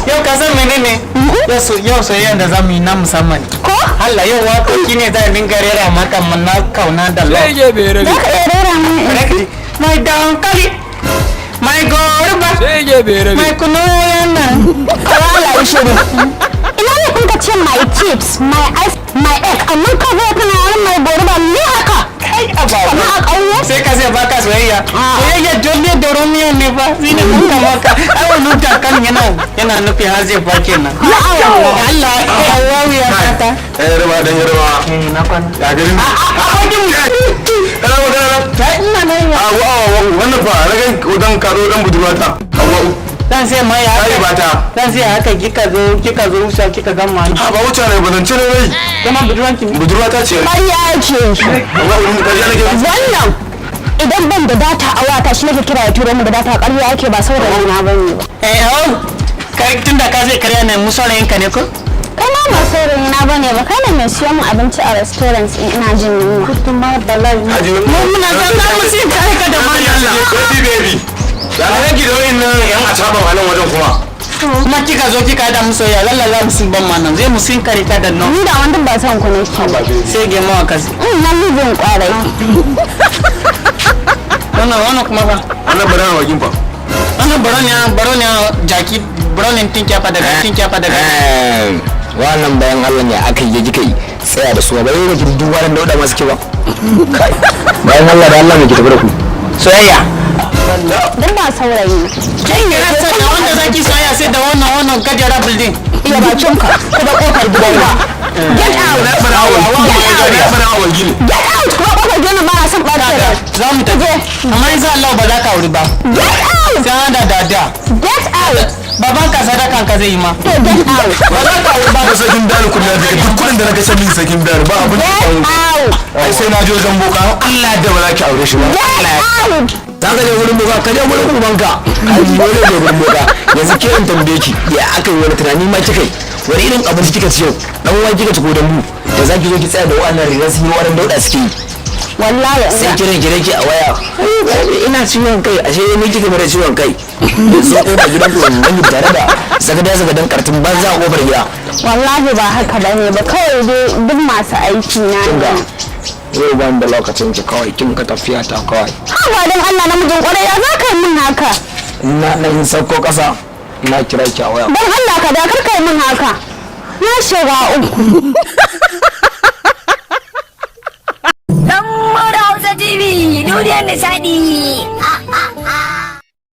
Yau ka san menene? Yau soyayya da zamu yi na musamman. Ko? Allah, yau waƙoƙi ne za a dinga rera maka na kauna da love. Shege bai rabe. Za ka iya rera min? Mai dankali, mai goruba, Shege bai rabe. mai kunu yana. Allah ya shiru. Ina ne kun ka ce my chips, my ice, my egg, amma ka zo kana wani mai goruba, me haka? Kai, ababa. Kamar a ƙauye? Sai ka sai baka soyayya. Soyayya Juliet da Romeo ne fa, shi ne muka maka. Ai wannan takan yana nufi har zai fa kenan. Allah, Allahu ya fata. Eh, yarba dan yarba. Eh, na kwana. Ya garin? Abokin mu. Kana magana na? Ta ina nan ya. A wa wa, wannan fa na ga dan karo dan budurwata. Hawwa. Dan sai mai Kai haka. ba ta. Dan sai haka kika zo wuce kika gama. Ha ba, wuce ne ba, zance ne wai. Kuma budurwanki ne. Budurwata ce. Ƙarya yake. Hawwa, mun kaji nake. Wannan idan ban da data a wayata shi nake kira ya turo min da data. Ƙarya yake, ba saurayi na bane ba. Eh, oh. Kai, tunda ka zai karya ne, mu saurayin ka ne ko? Kai ma ba saurayi na bane ba, kai ne mai siyo min abinci a restaurant in ina jin yunwa. Kuma bala'i. Haji. Mu muna ga za mu sin kai ka da man Allah. Baby, baby. Ya na ganki da wayannan yan acaban a nan wajen kuma? Kuma kika zo kika da mu soyayya, lalla za mu sin ban ma nan zai mu sin kare ta da nan. Ni da wani ba son ku nake ba. Sai ge mawa kasi. Na mijin kwarai. Wannan kuma fa? Wannan bana wakin fa. Wannan baroniya, baroniya jaki, baronin tinkiya fa daga tinkiya fa daga. Wannan bayan Allah ne aka yi kika yi tsaya da su ba yau da duk wannan dauda masu ke ba. Kai, bayan Allah, da Allah mai ke tafi da ku soyayya? Dan ba saurayi. Kin ne rasa da wanda zaki soyayya sai da wannan gajera building. Iya bakin ka kuma kofar gidan ba. Get out. Bana Get out. bana wagi ne. Get out, kuma kofar gidan ba na son ɓata rai. Za mu tafi. Amma insha Allah ba za ka auri ba. Get out. Sai an da dada. Get out. Baban ka sadakan ka zai yi ma. To, get out. Ba za ka auri ba da sakin biyar kuɗi na duk kuɗin da na kashe min sakin biyar ba abin da Get out. ai sai na je wajen boka, Allah da ba za ki aure shi ba. Get out. Za ka je wurin boka? Ka je wurin ubanka. Ai wani je wurin boka. Yanzu ke, in tambaye ki, ya aka yi, wani tunani ma kika yi, wani irin abinci kika ci yau, dan wani kika ci ko dambu, da za ki zo ki tsaya da wannan rigar sun yi wannan dauda suke yi? Wallahi. Sai kiran ki nake a waya, "Ai, ina ciwon kai." Ashe ni kika mara ciwon kai zo kofar gidan ku wannan tare da zagada zagadan kartun banza a kofar gida. Wallahi ba haka bane ba, kawai dai duk masu aiki na Kinga, ne. Yau ban da lokacin ki, kawai kin ka tafiya ta kawai. Haba don Allah, namijin kwarai, ya za ka yi min haka? Na dan sauko kasa, na kira ki a waya. Don Allah ka da kar ka yi min haka, na shiga uku. Dan Mura Hausa TV, duniyar nishaɗi.